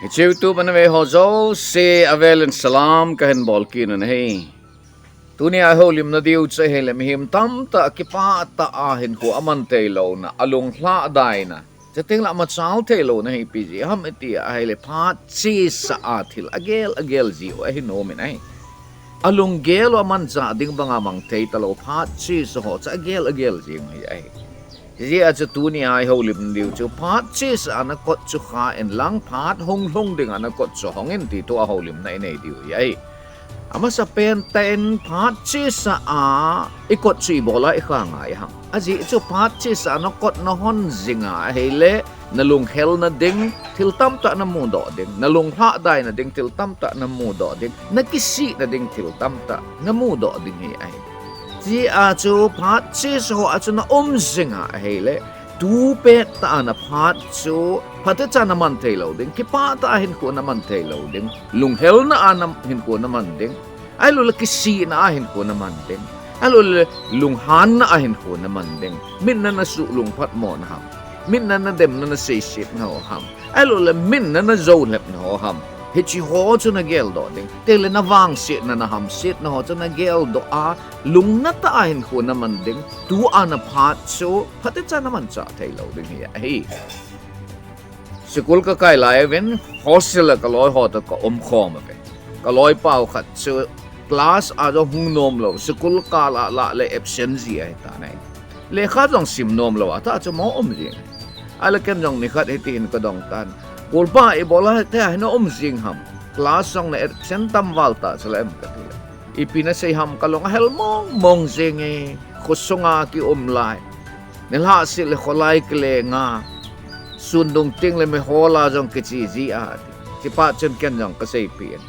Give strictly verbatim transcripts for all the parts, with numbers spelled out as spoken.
Hiche YouTube ana ve ho jouse avelin salam kahin bol kit u ahi. Tunia houlimna diu chu ahile mihem tamtah kipah tah a hinkho aman theilouna, alunglhadaina, chuteng le amachal theilouna hi ipi jeh ham iti ahile phat chesa a thil agel agel jiu ahin um in ahi. Alunggel u amanchah ding banga mang thei talou phat chesa ho chu agel agel jing hi ahi. Hijeh a chu tunia ihoulimna diu chu phat chesa a nakot chu kha inlang phat hunglhung dinga nakot chu hong in ti tua houlimna inei diu hi ahi. Amasapen tah in phat chesa a ikot chu ibola ikha ngai ham? Ajeh chu phat chesa a nakot nahon jinga ahile nalungkhelna ding thil tamtah namudoh ding, nalunglhadaina ding thil tamtah namudoh ding, nakisihna ding thil tamtah namudoh ding hi ahi. Hijeh a chu phat chesa ho a chu naum jinga ahile, tu pettah a naphat chu phatecha naman theilou ding, kipah tah a hinkho naman theilou ding, lunghelna a hinkho naman ding, ahiloule kisihna a hinkho naman ding, ahiloule lunghanna a hinkho naman ding, mit na nasuh lungphatmo na ham, mit na nadem na naseiset na ho ham, ahiloule mit na najoulhep na ho ham, hiche ho chu nageldoh ding, chuteng le navangsetna nahamsetna ho chu nageldoh a, lungnatah a hinkho naman ding, tua naphat chu phatecha namanchah theilou ding hi ahi. School kakai lai uvin hostel a kaloi ho toh kaumkhom uve. Kaloipau khat chu class a jong hung nomlou, school kal a lah le absent ji ahitan ahi. Lekha jong sim nomlou a tah chu mo um jing. Ahile ken jong nikhat hitihin kadong tan, Golpa, ibola hitia hi naum jing ham? Class jong na absent tam val tah chule em, katile, ipi nasei ham, kalung ahel mong mong jenge, khosunga kium lai, nilhah seh le kholai kilenga, sun dung tengle mihol a jong kiche ji a, ati. Chuphat chun ken jong kaseipeh in,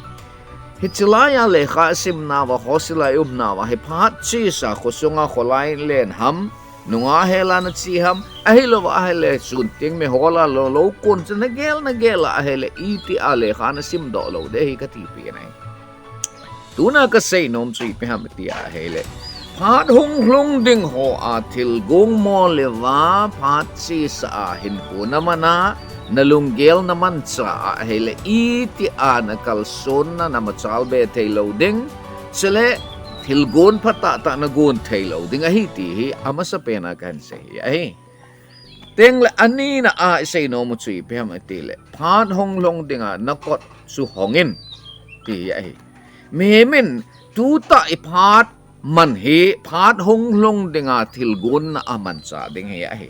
hiche laiya lekha isimnauva, hostel a iumnauva hi phat chesa khosunga kholai len ham, nunga hela nache ham, ahilouva ahile sun teng mihol a lou lou kon chu nagel nagel a ahile itia lekha nasimdoh lou ding ahi katipeh in ahi. Tuna kaseinom chu ipi ham tia ahile, phat hunglhung ding ho a thilgong mo leuva phat chesa a hinkho naman a, nalunggel namanchah a ahile itia nakalsonna namachal be theilou ding, chule thilgon phatah tah nagon theilou ding ahi ti hi amasapen a kahin sei hi ahi. Chuteng le anina a iseinom u chu ipi ham itile, phat hunglhung dinga nakot chu hong in ti hi ahi. Mihem in tutah iphat man hi phat hunglhung dinga thilgonna a manchah ding hi ahi.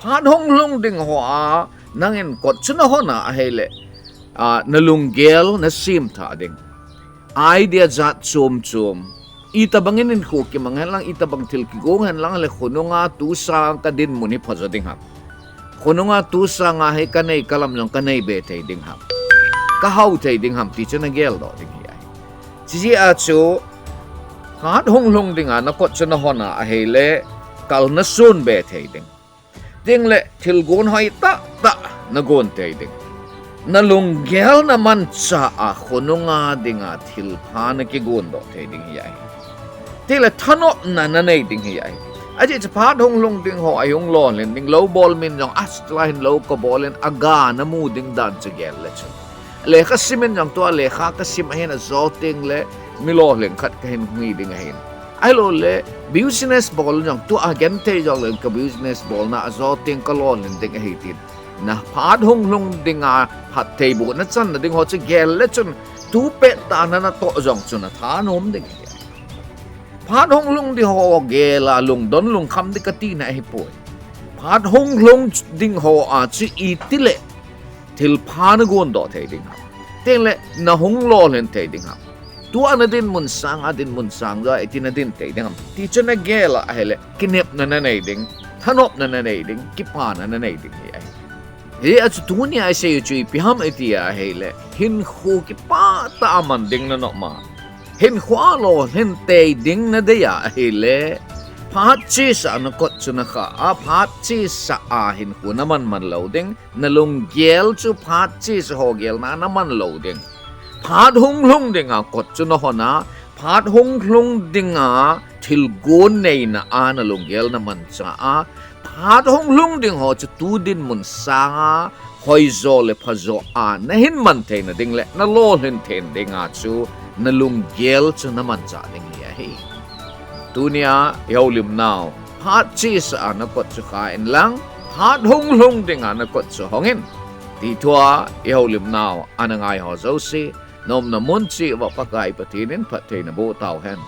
Phat hunglhung ding ho a nangin kot chu nahon a ahile, a, nalunggel nasemthah ding, idea jat chom chom, itobangin hinkho kimang henlang, itobang thil kigong henlang le khonunga tusang kadinmun hi phajo ding ham, khonunga tusanga hi kanei kalam jong kanei be thei ding ham, kahao thei ding ham ti chu nageldoh ding hi ahi. Chujeh a chu phat hunglhung dinga nakot chu nahon a ahile kal nason be thei ding, chuteng le thilgon hoitah tah nagon thei ding, nalunggel namanchah a khonunga dinga thilpha nakigondoh thei ding hi ahi. Chuteng le thanopna nanei ding hi ahi. Ajeh chu phat hunglhung ding ho ahung lolhin ding, lou bol min jong, a, chulai hin lou kabol in, aga namu ding dan chu gel le chun, lekha sim in jong tua lekha kasim ahin ajo tengle mi lolhing khat kahin hi ding ahin, ahiloule business bol jong tua agenthei jongleng ka business bolna ajo teng kalolhin ding ahi tin, na phat hunglhung dinga phattheibohna channa ding ho chu gel le chun, tu pettah a natoh jong chu nathanom ding ahi. Phat hunglhung ding ho gel a lungdon lungkham ding katina ahipoi. Phat hunglhung ding ho a chu itile thilpha nagondoh thei ding ham, chuteng le nahung lolhin thei ding ham, tua nadinmun sanga dinmun sang joh a iti nadin thei ding ham ti chu nagel a ahile kinepna nanei ding, thanopna nanei ding, kipana nanei ding hi ahi. Hijeh a chu tunia isei u chu ipi ham iti ahile, hinkho kipah tah a man ding nanop ma, hinkho a lolhin tei ding nadei a ahile, phat chesa a nakot chu nakha a, phat chesa a hinkho naman man lou ding, nalunggel chu phat chesa ho gelna a naman lou ding. Phat hunglhung dinga kot chu nahon a, phat hunglhung dinga thilgon neina a nalunggel namanchah a, phat hunglhung ding ho chu tu dinmun sanga hoijo le phajo a nahin man theina ding le nalolhin theina dinga chu nalunggel chu namanchah ding hi ahi. Tunia ihoulimnau, phat chesa a nakot chu kha inlang, phat hunglhung dinga nakot chu hongin, ti thua ihoulimnau ana ngaiho jouse, naumna mun cheh uva Pakai Pathen in phattheina boh tauhen.